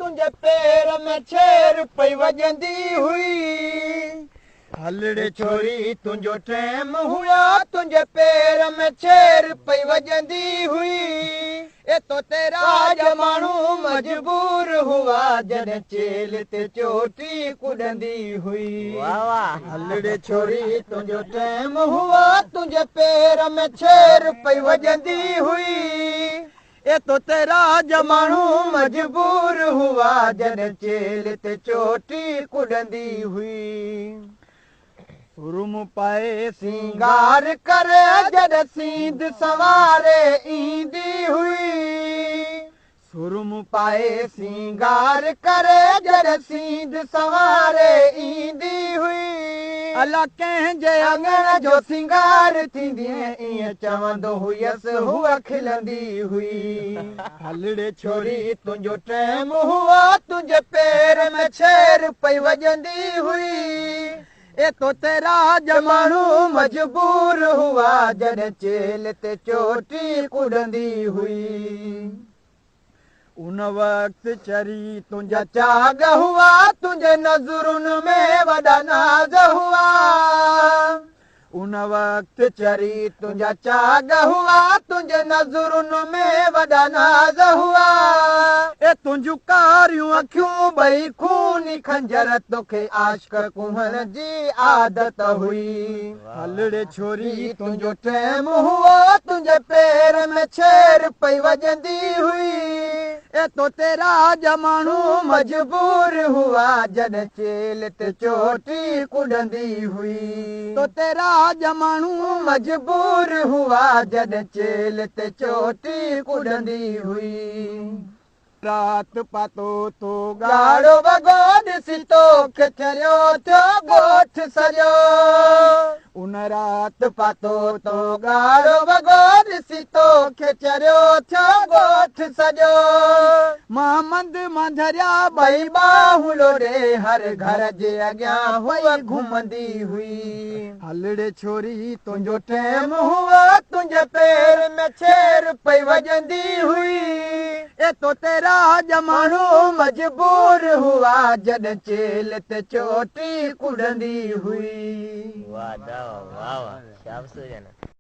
تنهنجي پير ۾ ڇير پئي وڄندي هئي. هلڙي ڇوري تنهنجو ٽيم هيا، تنهنجي پير ۾ ڇير پئي وڄندي هئي. اي تو تي راڄ ماڻهو مجبور هئا، جڏهن چيلهه تي چوٽي ڪڏندي هئي. هلڙي ڇوري تنهنجو ٽيم هئا، تنهنجي پير ۾ ڇير پئي وڄندي هئي. اي تو تي راڄ ماڻهو مجبور هئا، جڏهن چيلهه تي چوٽي ڪڏندي هئي. سرم پائي سينگار ڪري جڏهن سينڌ سنواري ايندي هئي. سرم پائي سينگار ڪري جڏهن سينڌ سنواري ايندي هئي. الا ڪنهن جي اڱڻ جو سينگار ٿيندينء، ائين چوندو هيس هوء کلندي هئي. هلڙي ڇوري تنهنجو ٽيم هئا، تنهنجي پير ۾ ڇير پئي وڄندي هئي. اي تو تي راڄ ماڻهو مجبور هئا، جڏهن چيلهه تي چوٽي ڪڏندي هئي. ان وقت چري تنهنجا چاڳ هئا، تنهنجي نظرن ۾ وڏا ناز هئا. ان وقت چري تنهنجا چاڳ هئا، تنهنجي نظرن ۾ وڏا ناز هئا. اي تنهنجون ڪاريون اکيون ٻئي خوني خنجر، توکي عاشق ڪوهڻ جي عادت هئي. هلڙي ڇوري تنهنجو ٽيم هئو، تنهنجي پير ۾ ڇير پئي وڄندي هئي. اي تو تي راڄ ماڻهو مجبور هئا، جڏهن چيلهه تي چوٽي ڪڏندي هئي. تو تي راڄ ماڻهو مجبور هئا، جڏهن چيلهه تي چوٽي ڪڏندي هئي. رات پاتو تو ڳاڙهو وڳو، ڏسي توکي چريو ٿيو ڳوٺ سڄو. ان رات پاتو تو ڳاڙهو وڳو، ڏسي توکي چريو ٿيو ڳوٺ سڄو. مان مند مانڌريا ٻئي ٻانهون لوڏي، هر گهر جي اڳيان هوء گهمندي هئي. هلڙي ڇوري تنهنجو ٽيم هئو، تنهنجي پير ۾ ڇير پئي وڄندي هئي. اي تو تي راڄ ماڻهو مجبور هئا، جڏهن چيلهه تي چوٽي ڪڏندي هئي. واه دا واه واه شابس هجن.